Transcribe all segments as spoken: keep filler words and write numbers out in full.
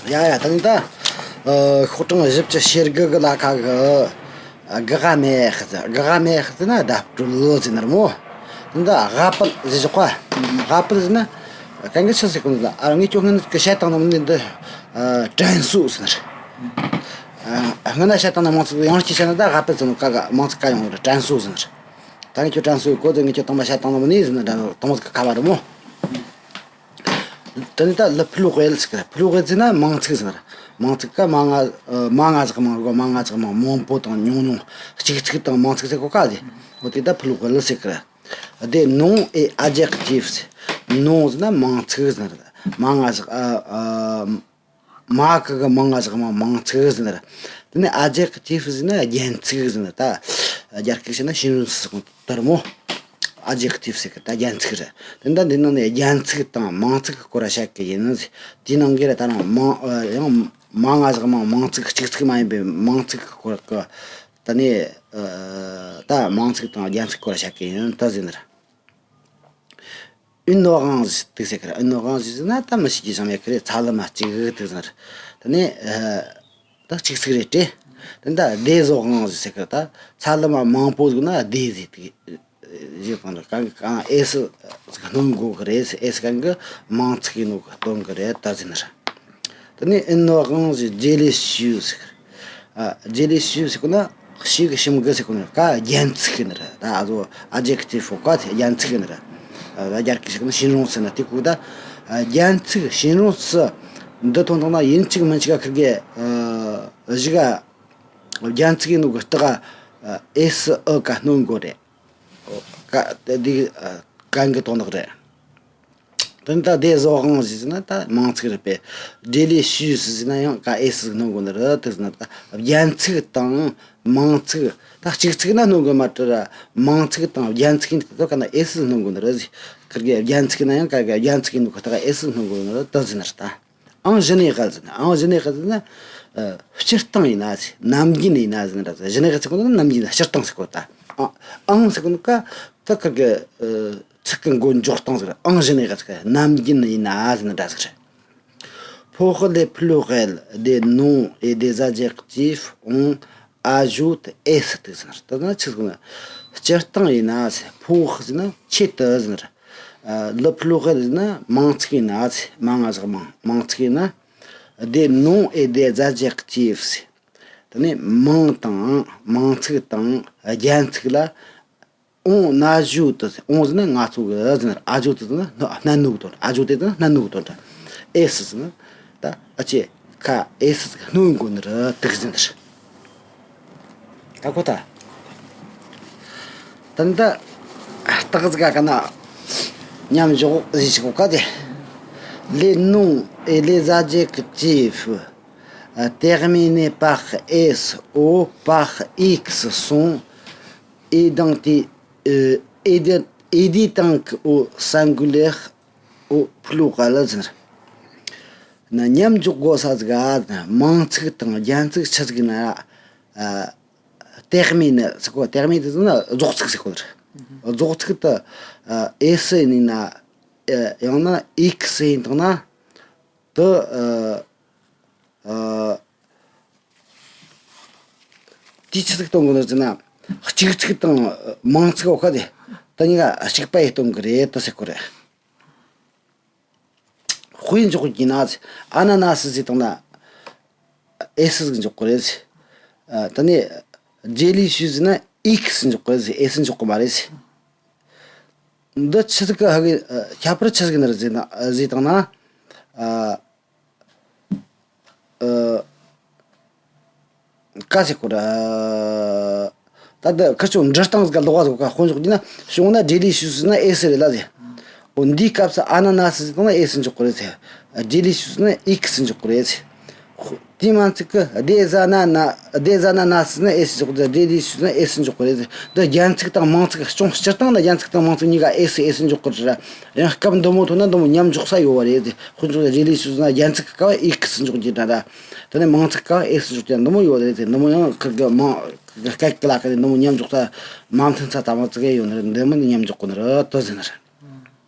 ཡ་ཡ། ད་ནི་ད་ཨ་ཤོག་གྲངས་བཞི་བཅུ་ཞེ་དགུ་གི་ལ་ཁ་གི་ག་ག་མེ་ཁི་ཟེར། ག་ག་མེ་ཁི་ཟེར་ན་བརྡ་སྤྲོད་ལོ་ཟེར་ནི་རེད་མོ། ད་ནི་ད་ག་པལ་ཟེར་ཞོག་ག་ག་པལ་ཟེར་ན་གན་གི་ཆི་ཟེར་གོ་ནི་ལ། ཨ་ངས་ཁྱོད་སྔོན་གི་བཤད་སྟངས་ནང་ནི་འདི་ཨ་དྲན་གསོ་ཟེར་ནི་རེད། ཨ་སྔོན་ན་བཤད་སྟངས་ནང་མང་ཚིག་ཡང་སྐྱེ་བཤད་ན་ད་ག་པལ་ཟེར་ནི། ག་ག་མང་ཚིག་ག་ཡོང་རེད། དྲན་གསོ་ཟེར་ནི་རེད། ད་ངས་ཁྱོད་དྲན་གསོ་ཡོད་གོ། ད་ངས་ཁྱོད་དང་པོ་བཤད་སྟངས་ནང་མི་ནི་ཟེར་ན་ད་དང་པོ་ཟིག་ག་བ་རེད་མོ། དེ་ནས་ད་ལི་ཕུ་ལུ་ཝེལ་ཟེར་གི་རེད། ཕུ་ལུ་ཝེལ་ཟེར་ན་མང་ཚིག་ཟེར་ན་རེད། མང་ཚིག་ག་མ་ང་མ་ང་ཟིག་མང་གོ། མ་ང་ཟིག་མང་། མང་པོ་དང་ཉུང་ཉུང་། གཅིག་ཚིག་དང་མང་ཚིག་ཟེར་གོ་ག་ཟེ། འོ་དེ་ད་ཕུ་ལུ་ཝེལ་ཟེར་གི་རེད། དེ་ནོང་ཨེ་ཨ་ཇེག་ཊིབ་ཟེར། ནོང་ཟེར་ན་མང་ཚིག་ཟེར་ན་རེད། མ་ང་ཟིག་ཨ་ཨ་མ་གི་གི་མང་ང་ཟིག་མང་། མང་ཚིག་ཟེར་ན་རེད། དེ་ནས་ཨ་ཇེག་ཊིབ་ཟེར་ན་རྒྱན་ཚིག་ཟེར་ན་རེད། ད་རྒྱ་སྐད་བཤད་ན་形容词་ཟེར་གོ་དེ་རེད་མོ། ཨ་ཇེག་ཊིབ་ཟེར་གི་ད་རྒྱན་ཚིག་རེད། དེ་འདྲ་འདི་ནང་ནས་རྒྱན་ཚིག་དང་མང་ཚིག་གི་སྐོར་བཤད་གི་ཡིན། དེའི་ནང་གི་རེད། ད་རང་མང་ཡང་མ་ང་ཟིག་མང་། མང་ཚིག་གཅིག་ཚིག་མ་ཡིན་པའི་མང་ཚིག་གི་སྐོར་གི། ད་ནས་ད་མང་ཚིག་དང་རྒྱན་ཚིག་སྐོར་བཤད་གི་ཡིན། ད་ཟེར་ན་རེད། ཨུན་ནོ་གང་ཟིག་ཟེར་གི་རེད། ཨུན་ནོ་གང་ཟིག་ཟེར་ན་ད་མི་ཤེས་ཀྱི་བྱང་མེད་གི་རེད། ཚ་ལུ་མ་གཅིག་དེ་ཟེར་ན་རེད། ད་ནས་ད་གཅིག་ཚིག་རེད་དྲེ། དེ་འདྲ་དེ་ཟོ་གང་ཟིག་ཟེར་གི་རེད། ད་ཚ་ལུ་མ་མང་པོ་ཟིག་ན་དེ་ཟིག་དེ་ཟིག་གང་རེད། གང་གི་གང་ཨེ་སི་ཟིག་སྣོན་དགོས་གི་རེད། ཨེ་སི་གང་གི་མང་ཚིག་ཡིན་ནོ་གི་སྟོན་གི་རེད། ད་ཟེར་ན་རེད། དེ་ནས་ཨིན་ནོ་དབང་ཞེས་རྗེས་ལས་ཞུས་ཟེར། ཨ་རྗེས་ལས་ཞུས་ཟེར་གོ་ན་ཞེས་གི་ཞིམ་གི་ཟེར་གོ་ན་ག་རྒྱན་ཚིག་གི་ནི་རེད། ད་ཨ་ཟོ་ཨ་ཇེག་ཊིབ་ག་དེ་རྒྱན་ཚིག་གི་ནི་རེད། ཨ་རྒྱ་སྐད་ཞིག་ན་形容词་ཟེར་ན་དེ་གོ་ད། ཨ་རྒྱན་ཚིག་形容词་འདི་ཐོན་ཐོག་ན་ཡིན་གཅིག་མིན་གཅིག་ག་ཁིར་གི་ཨ་གཞི་ག་རྒྱན་ཚིག་ཡིན་ནོ་གི་རྟགས་ཨ་ཨེ་སི་ཨི་ག་སྣོན་དགོས་རེད། ཀ་དེ་དེ་ཨ་གན་གི་དོན་དག་རེད། དེ་ནི་ད་དེ་ཟོ་དབང་ཞེས་ཟེར་ན་ད་མང་ཚིག་རེད་པས། རྗེས་ལས་ཞུས་ཟེར་ན་ཡང་ག་ཨེ་སི་སྣོན་དགོས་ནི་རེད། དེ་ཟེར་ན་ད་རྒྱན་ཚིག་དང་མང་ཚིག་ད་གཅིག་ཚིག་ན་སྣོན་དགོས་མ་རེད། མང་ཚིག་དང་རྒྱན་ཚིག་ཡིན་དུས་ད་ག་ན་ཨེ་སི་སྣོན་དགོས་ནི་རེད་ཟེར། ཁིར་གི་རྒྱན་ཚིག་ན་ཡང་ག་གི་རྒྱན་ཚིག་ཡིན་ནོ་གི་ད་ག་ཨེ་སི་སྣོན་དགོས་ནི་རེད། དེ་ཟེར་ན་རེད་ད། ཨང་གཞི་ནས་ག་ཟེར་ན། ཨང་གཞི་ནས་ག་ཟེར་ན། ཨ་སྤྱིར་བཏང་ཡིན་ན་ཟེར། ནམ་རྒྱུན་ཡིན་ན་ཟེར་ན་འདྲ་ཟེར། གཞི་ནས་ག་ཟེར་གོ་ན་ནམ་རྒྱུན་སྤྱིར་བཏང་ཟེར་གོ་ད། ཨ་ཨང་ཟེར་གོ་ན་ཀ་ད་ཁིར་གི་ཨ་ཚིག་གི་མགོ་འཇོག་སྟངས་ཟེར། ཨང་གཞི་ནས་ག་ཟེར་གི་ནམ་རྒྱུན་ཡིན་ན་ཟེར་ན་འདྲ་ཟེར། ཕོ་ཧི་ལེ་ཕི་ལོ་ཧེལ་དེ་ནོང་ཨེ་དེ་ཟ་རྒྱག་ཅིབ་ཨོང་ཨ་ཞུ་ཏི་ཨེ་སི་ཏི་ཟེར། དེ་ན་ཆི་ཟེར་ན། སྤྱིར་བཏང་ཡིན་ན་ཟེར། ཕོ་ཧི་ཟེར་ན་ཆེད་དུ་ཟེར། ཨ་ལི་ཕི་ལོ་ཧེ་ཟེར་ན་མང་ཚིག་ཡིན་ན་ཟེར། མ་ང་ཟིག་མང་མང་ཚིག་ཡིན་ན། དེ་ནོང་ཨེ་དེ་ཟ་རྒྱག་ཅིབ་ཟེར། དེ་ནས་མང་དང་མང་ཚིག་དང་རྒྱན་ཚིག་ལ། ཨོང་ན་ཞུ་ཏི་ཟེར། ཨོང་ཟེར་ན་ང་ཚོ་གི་ཟེར་ན། ཨ་ཞུ་ཏི་ཟེར་ན་སྣ་སྣུག་དོན། ཨ་ཞུ་ཏི་ཟེར་ན་སྣ་སྣུག་དོན། ཨེ་སི་ཟེར་ན་ད་ཨ་ཅེ་ཁ་ཨེ་སི་ཟིག་སྣུག་དགོས་ནི་རེད། དེ་ཟེར་ནི་རེད། ད་གོ་ད། ད་ནི་ད་སྟག་ཟིག་ག་ན་མཉམ་འཇོག་ཟིག་གོ་ག་དེ། Les noms et les adjectifs terminés par S ou par X sont identi- euh, ident- identiques au singulier, au pluriel ཟེར། ན་མཉམ་འཇོག་དགོས་ས་ཟིག་ག་མང་ཚིག་དང་རྒྱན་ཚིག་ཆི་ཟིག་ན། ཨ་terminés ཟེར་གོ། terminés ཟེར་ན་རྫོགས་ཚིག་ཟེར་གོ་རེད། རྫོགས་ཚིག་ད་ཨ་S ཡིན་ན་ཨ་ཡང་ན་X ཡིན་དང་ན་ད་ཨ་ཨ་དེ་ཆི་ཟིག་སྟོན་གོ་ནི་ཟེར་ན། གཅིག་ཚིག་དང་མང་ཚིག་འོ་ཁ་དེ་ད་གཉིས་ཀ་གཅིག་པ་ཡིས་སྟོན་གི་རེད་ད་ཟེར་གོ་རེད། དཔེ་འཇོག་གི་ན་ཟེར། ཨ་ན་ན་སི་ཟེར་དང་ན་ཨེ་སི་ཟིག་འཇོག་གི་རེད་ཟེར། ཨ་ད་ནི་རྗེས་ལས་ཞུས་ཟེར་ན་ཨིག་སི་འཇོག་གི་རེད་ཟེར། ཨེ་སི་འཇོག་གི་མ་རེད་ཟེར། འདི་ཆི་ཟིག་གི་ཧ་གི་ཨ་ཁྱད་པར་ཆི་ཟིག་ནི་རེད་ཟེར་ན་ཟེར་དང་ན། ཨ་ཨ་ཀ་ཟེར་གོ་ར། ད་ལྟ་ཁ་ཆུང་འབྲི་སྟངས་ཟིག་ག་ལོག་པ་ཟིག་ག་དཔེ་འཇོག་རྒྱུ་ན། བྱུང་ན་རྗེས་ལས་ཞུས་ཟེར་ན་ཨེ་སི་རེད་ལ་ཟེར། འོ་འདིའི་སྐབས་སུ་ཨ་ན་ན་སི་ཟེར་དང་ན་ཨེ་སི་འཇོག་གི་རེད་ཟེར། རྗེས་ལས་ཞུས་ཟེར་ན་ཨིག་སི་འཇོག་གི་རེད་ཟེར། དེ་མ་ཚད་ཀི་དེ་ཟ་ན་ན་དེ་ཟ་ན་ན་སི་ཟེར་ན་ཨེ་སི་འཇོག་གི་རེད། རྗེས་ལས་ཞུས་ཟེར་ན་ཨེ་སི་འཇོག་གི་རེད་ཟེར། འདི་རྒྱན་ཚིག་དང་མང་ཚིག་ཅུང་སྤྱིར་བཏང་ལ་རྒྱན་ཚིག་དང་མང་ཚིག་གཉིས་ཀ་ཨེ་སི་ཨེ་སི་འཇོག་གི་རེད། ཡང་སྐབས་འདི་མོ་ཐོན་ན་འདི་མོ་མཉམ་འཇོག་ས་ཡོད་པ་རེད་དེ། དཔེ་འཇོག་རྗེས་ལས་ཞུས་ཟེར་ན་རྒྱན་ཚིག་གི་སྐབས་ཨིག་སི་འཇོག་རྒྱུ་འདྲ་འདྲ། དེ་ནས་མང་ཚིག་གི་སྐབས་ཨེ་སི་འཇོག་རྒྱུ་འདི་མོ་ཡོད་རེད་དེ། འདི་མོ་ཡང་ཁིར་གི་མང་སྐད་ཀྱི་ལ་ཁ་ནས་འདི་མོ་མཉམ་འཇོག་ས་མ་མཐུན་ས་ད་མ་ཙི་གེ་ཡོད་ནི་རེད། འདི་མོ་ནི་མཉམ་འཇོག་གི་ནི་རེད་དོ་ཟེར་ནི་རེད།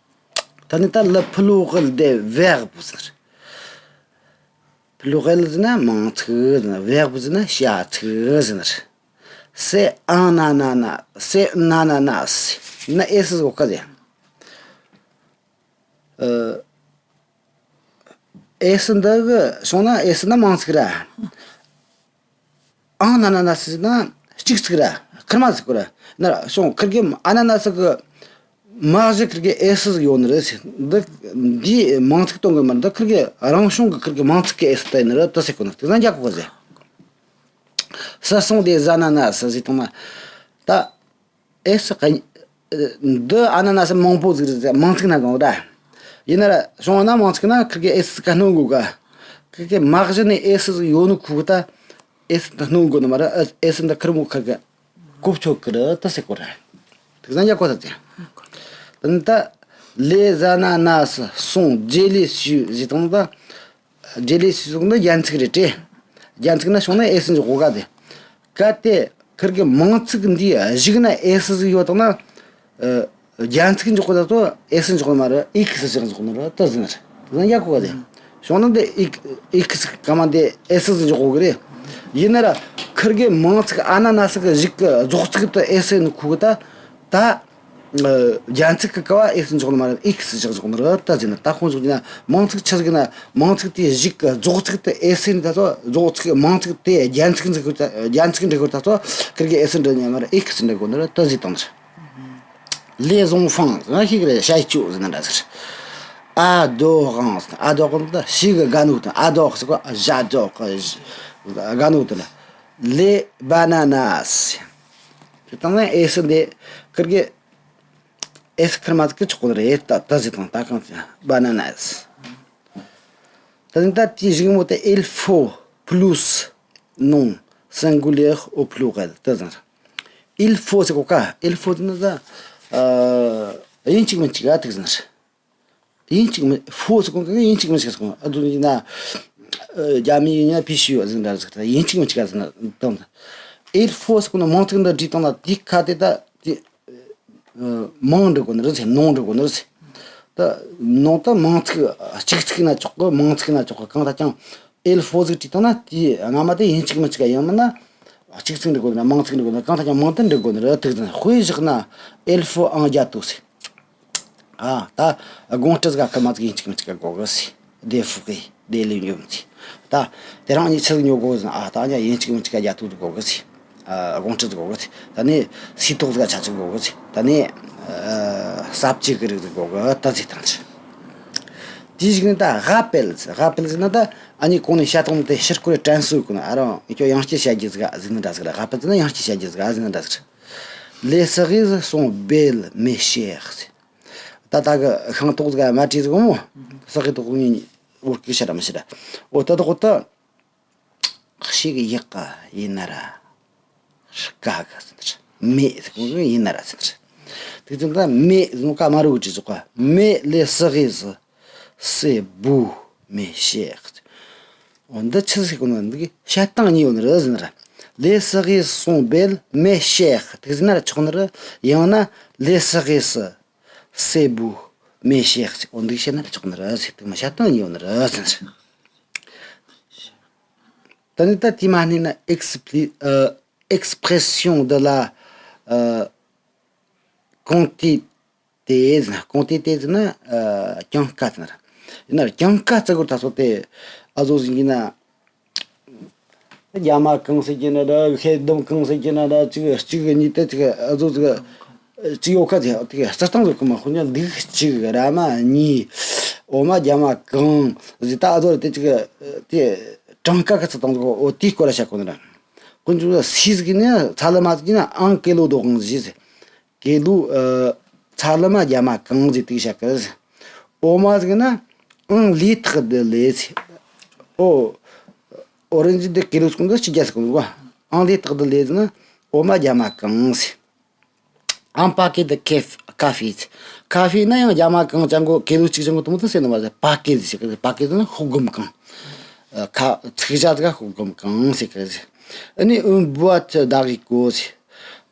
ད་ནི་ད་ལི་ཕི་ལོ་གི་ལྡེ་བེག་བུ་ཟེར། Pluriel ཟེར་ན་མིང་ཚིག་ཟེར་ན། Verb ཟེར་ན་བྱ་ཚིག་ཟེར་ན། C'est un ananas, c'est un ananas. ན་ཨེ་སི་ཟིག་ཡོད་ཀ་ཟེར། ཨེ་སི་འདི་གི་བྱུང་ན་ཨེ་སི་ན་མིང་ཚིག་ར། ཨང་ན་ན་ན་སི་ན་གཅིག་ཚིག་ར། ཁེར་མ་ཟིག་གོ་ར། ན་ར་བྱུང་ཁེར་གི་ཨ་ན་ན་སི་གི་མ་གཞི་ཁིར་གི་ཨེ་སི་ཟིག་ཡོད་ནི་རེད་ཟེར། འདི་འདིའི་མིང་ཚིག་སྟོན་གི་མ་རེད། འདི་ཁིར་གི་རང་བྱུང་གི་ཁིར་གི་མིང་ཚིག་གི་ཨེ་སི་དེ་ནི་རེད། དེ་ཟེར་གོ་ནི། དེ་ཟ་འཇག་གོ་ཟེར། Ce sont des ananas ཟེར་དང་ན། ད་ཨེ་སི་ག་འདི་ཨ་ན་ན་སི་མང་པོ་ཟིག་རེད་ཟེར། མིང་ཚིག་ན་གང་ར། ཡིན་ན་ར་བྱུང་ན་མིང་ཚིག་ན་ཁིར་གི་ཨེ་སི་ག་སྣོན་དགོས་ག་ཁིར་གི་མ་གཞི་ནས་ཨེ་སི་ཟིག་ཡོད་ནི་ཁུ་གི་ད་ཨེ་སི་ད་སྣོན་དགོས་ནི་མ་རེད། ཨེ་སི་འདི་ཁིར་མོ་ཁིར་གི་གོ་ཆོད་ཀི་རེད། དེ་ཟེར་གོ་ར། དེ་ཟ་འཇག་གོ་ད་ཅི། ད་ནི་ད་les ananas sont délicieux ཟེར་དང་ད། རྗེས་ལས་སུ་སོགས་ནི་རྒྱན་ཚིག་རེད་དྲེ། རྒྱན་ཚིག་ན་བྱུང་ན་ཨེ་སི་འཇོག་གོ་ག་དེ། གལ་ཏེ་ཁིར་གི་མིང་ཚིག་འདིའི་གཞུག་ན་ཨེ་སི་ཟིག་ཡོད་དང་ན། ཨ། རྒྱན་ཚིག་འཇོག་གོ་ད་ཚོ་ཨེ་སི་འཇོག་གོ་མ་རེད། ཨེ་ཁི་སི་ཞིག་འཇོག་ནི་རེད། ད་ཟིན་རེད། ད་ཡག་གོ་ག་དེ། བྱུང་ན་འདི་ཨེ་ཨེ་ཁི་སི་ག་མ་འདི་ཨེ་སི་ཟིག་འཇོག་གོ་གི་རེད། ཡིན་ན་ར་ཁིར་གི་མིང་ཚིག་ཨ་ན་ན་སི་གི་གཞུག་གི་རྫོགས་ཚིག་ཏུ་ཨེ་སི་ནི་ཁུ་གི་ད། ད། རྒྱན་ཚིག་གི་ཀ་བ་ཨེ་སི་འཇོག་ནི་མ་རེད། ཨེ་ཁི་སི་ཞིག་འཇོག་ནི་རེད། ད་ཟེར་ན་ད་ཁོང་འཇོག་ན་མིང་ཚིག་ཆི་ཟིག་ན་མིང་ཚིག་དེའི་གཞུག་གི་རྫོགས་ཚིག་དེ་ཨེ་སི་ནི་ད་ཚོ་རྫོགས་ཚིག་མིང་ཚིག་དེ་རྒྱན་ཚིག་འཛིན་དགོས། རྒྱན་ཚིག་འབྲི་དགོས་ད་ཚོ་ཁིར་གི་ཨེ་སི་འབྲི་ནི་མ་རེད། ཨེ་ཁི་སི་འབྲི་དགོས་ནི་རེད། ད་ཟེར་དང་ནི་རེད། Les enfants ཟེར་ན་ཤེས་གི་རེད། བྱ་ཡི་ཅུ་ཟེར་ན་འདྲ་ཟེར། Adorant ཟེར་ན་adorant ད་ཤེས་གི་དགའ་ནོ་དང་། adore ཟེར་གོ། J'adore གི་དགའ་ནོ་དང་། Les bananas དེ་དང་ནི་ཨེ་སི་འདི་ཁིར་གི་ཨེ་སི་ཁིར་མ་ཚིག་གི་ཆོག་གི་རེད། ད་ད་ཟེར་དང་ད་གང་ཟེར། bananas ད་ནི་ད་དེའི་གཞུག་མོ་དེ། Il faut plus nom singulier au pluriel ད་ཟེར། Il faut ཟེར་གོ་ག il faut ཟེར་ན་ད་ཨ་ཡིན་གཅིག་མིན་གཅིག་ཨ་ཐུག་ཟེར། ཡིན་གཅིག་མིན། ཧྥོ་ཟེར་གོ་ག་ཡིན་གཅིག་མིན་གཅིག་ཟེར་གོ། ཨ་དུ་ཡིན་ན་རྒྱ་མི་ཡིན་ན་ཕི་ཤི་ཡོད་ཟེར་འདྲ་ཟེར། ད་ཡིན་གཅིག་མིན་གཅིག་ཟེར་ན་དང་། Il faut ཟེར་གོ་ན་མིང་ཚིག་འདི་བྲིས་བཏང་ན་དེའི་ཁ་དེ་ད་དེ། མིང་འབྲི་དགོས་ནི་རེད་ཟེར། nom འབྲི་དགོས་ནི་རེད་ཟེར། ད་nom ད་མིང་ཚིག་གཅིག་ཚིག་ན་ཆོག་གི། མིང་ཚིག་ན་ཆོག་གི། གང་ལྟར་ཀྱང་il faut ཟིག་བྲིས་བཏང་ན་དེའི་སྔ་མ་དེ་ཡིན་གཅིག་མིན་གཅིག་ཡང་མིན་ན་གཅིག་ཚིག་འབྲི་དགོས་ན་མིང་ཚིག་འབྲི་དགོས་ན་གང་ལྟར་ཀྱང་མིང་དེ་འབྲི་དགོས་ནི་རེད། དེ་ཟེར་དཔེ་བཞག་ན་il faut un gâteau ཟེར། ཨ་ད་དགོང་དྲི་ཟིག་ཁ་མ་ཚིག་ཡིན་གཅིག་མིན་གཅིག་དགོས་གི་ཟེར། Des fruits, des légumes ཟེར། ད་དེ་རིང་ངས་ཆི་ཟིག་ཉོ་དགོས་ཟེར་ན། ཨ་ད་ངས་ཡིན་གཅིག་མིན་གཅིག་རྒྱ་ཐུག་དགོས་གི་ཟེར། ཨ་དགོང་དྲི་ཟིག་དགོས་གི་ཟེར། ད་ནི་སིལ་ཏོག་ཟིག་ཆ་ཆི་དགོས་གི་ཟེར། ད་ནི་ཨ་ཟ་བཅུད་གི་རིགས་ཟིག་དགོས་གི། ད་ཟེར་དང་ཟེར། དེའི་གཞུག་ནས་ད་rappel ཟེར། rappel ཟེར་ན་ད་ཨ་ནི་གོང་ནས་བཤད་སྟངས་དེ་ཕྱིར་སྐོར་དྲན་གསོ་གོ་ན། ཨ་རང་ངས་ཁྱོད་ཡང་བསྐྱར་བཤད་རྒྱུ་ཟིག་ཟེར་ནི་འདྲ་ཟིག་རེད། rappel ཟེར་ན་ཡང་བསྐྱར་བཤད་རྒྱུ་ཟིག་ཟེར་ནི་འདྲ་ཟིག་རེད། Les cerises sont belles, mes chers ཟེར། ད་ད་གི་ཤིང་ཏོག་ཟིག་མ་བྲིས་ཟིག་མོ། ཟ་གི་ཏོག་ངས་བོར་གི་ཤ་ར་མི་ཤ་ར། འོ་ད་ཏོག་ད་ཤེས་གི་ཡག་ག་ཡིན་ན་ར་དཀའ་གི་ཟེར་ནི་རེད། mais ཟེར་གོ་གི་ཡིན་ན་ར་ཟེར་ནི་རེད། དེ་ཚོ་ད་mais ཟེར་ནོ་ཀ་མ་རུ་བྲིས་ཟིག་ག mais les cerises c'est beau, mes chers འོ་འདི་ཆི་ཟིག་གོ་ནོ། འདི་གི་བཤད་སྟངས་གཉིས་ཡོད་ནི་རེད་ཟེར་ནི་རེད། Les cerises sont belles, mes chers དེ་ཟེར་ན་ར་ཆོག་ནི་རེད། ཡང་ན་les cerises c'est beau, mes chers འོ་འདི་བཤད་ན་ར་ཆོག་ནི་རེད་ཟེར། དེ་མ་བཤད་སྟངས་གཉིས་ཡོད་ནི་རེད་ཟེར་ནི་རེད། ད་ནི་ད་དེ་མ་ནི་ན་expli- ཨ། expression de la ཨ་quantité དེ་ཟེར་ན། ཀོང་ཏེ་དེ་ཟེར་ན་ཨ་གྱངས་ཀ་ཟེར་ན་ར། ཡིན་ན་ར་གྱངས་ཀ་ཟེར་གོ་ད་སོ་དེ་ཨ་ཟོ་ཟིག་ཡིན་ན། རྒྱ་མ་གང་ཟེར་གྱི་ན་ར། ཤེལ་དུམ་གང་ཟེར་གྱི་ན་ར། གཅིག་གཅིག་གཉིས་དེ་གཅིག་ཨ་ཟོ་ཟིག་གཅིག་ཡོད་ཁ་ཟེར། དེ་ག་རྩི་སྟངས་ཟིག་གི་མ་ཁོ་ཉ་ལུག་གཅིག་ར་མ་གཉིས། འོ་མ་རྒྱ་མ་གང་ཟེར། ད་ཨ་ཟོ་ར་དེ་གཅིག་དེ་གྲངས་ཀ་གི་རྩི་སྟངས་ཟིག་འོ་དེའི་སྐོར་ར་བཤད་གོ་ན་ར། ཀུན་ཅུང་ཟིག་སི་ཟིག་ཡིན་ན་ཚ་ལུ་མ་ཟིག་ཡིན་ན་un kilo d'orange ཟེར། ཀེ་ལུ། ཨ། ཚ་ལུ་མ་རྒྱ་མ་གང་ཟིག་དེ་ག་བཤད་གི། འོ་མ་ཟིག་ན་un litre de lait ཟེར། འོ། orange དེ་ཀེ་ལུ་ཟིག་འདི་ཆི་རྒྱ་ཟིག་གོ། un litre de lait ཟེར་ན་འོ་མ་རྒྱ་མ་གང་ཟེར། Un paquet de caf- café ཟེར། ཀ་ཧྥེ་ན་ཡང་རྒྱ་མ་གང་ཅན་གོ། ཀེ་ལུ་གཅིག་ཅན་གོ་དུ་མོ་དུ་ཟེར་ནི་མ་ཟེར། པ་ཀེ་ཟེར་གི། པ་ཀེ་ཟེར་ན་ཤོག་སྒམ་གང་། ཨ། ཁ་ཚིག་བྱ་ཟིག་ཤོག་སྒམ་གང་ཟེར་གི་ཟེར། ཨ་ནི་une boîte d'abricots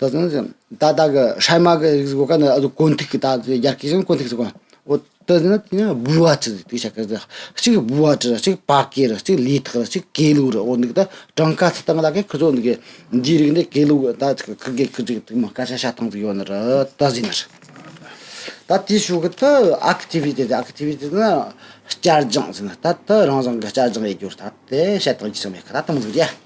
ཟེར། ད་ཟེར་ན་ད་ད་གི་ཧྲ་མ་གི་རིགས་ཟིག་གོ་ཀ་ནི་ཨ་ཟོ་གོན་ཐིག་གི། ད་རྒྱ་སྐད་བཞིན་གོན་ཐིག་ཟེར་གོ། འོ་ད་ཟེར་ན་དེ་ནི་བུ་བ་ཅི་ཟིག་དེ་བྱ་གི་ཟིག་གཅིག་བུ་བ་ཅི་ར། གཅིག་པ་ཀེ་ར། གཅིག་ལི་ཐག་ར། གཅིག་ཀེ་ལུ་ར། འོ་འདི་གི་ད་གྲངས་ཀ་ཚུལ་སྟངས་ལ་ཁེ་ཁི་ཚོ་འདི་གི་འདིའི་རིགས་འདི་ཀེ་ལུ་ད་ཁི་གེ་ཁི་ཅིག་དུ་མ་སྐད་ཆ་བཤད་སྟངས་ཟིག་ཡོད་ནི་ར། ད་ཟེར་ནི་ར། ད་དེའི་ཤུགས་གི་ད་ཨེག་ཊི་བི་ཊི་དེ། ཨེག་ཊི་བི་ཊི་ན་བསྐྱར་སྦྱོང་ཟེར་ན་ད་ད་རང་རང་གི་བསྐྱར་སྦྱོང་ཡེད་རྒྱུ་ར། ད་དེ་བཤད་སྟངས་ཅི་ཙམ་མེད་ཁ། ད་དེ་མོ་ཟིག་རེད།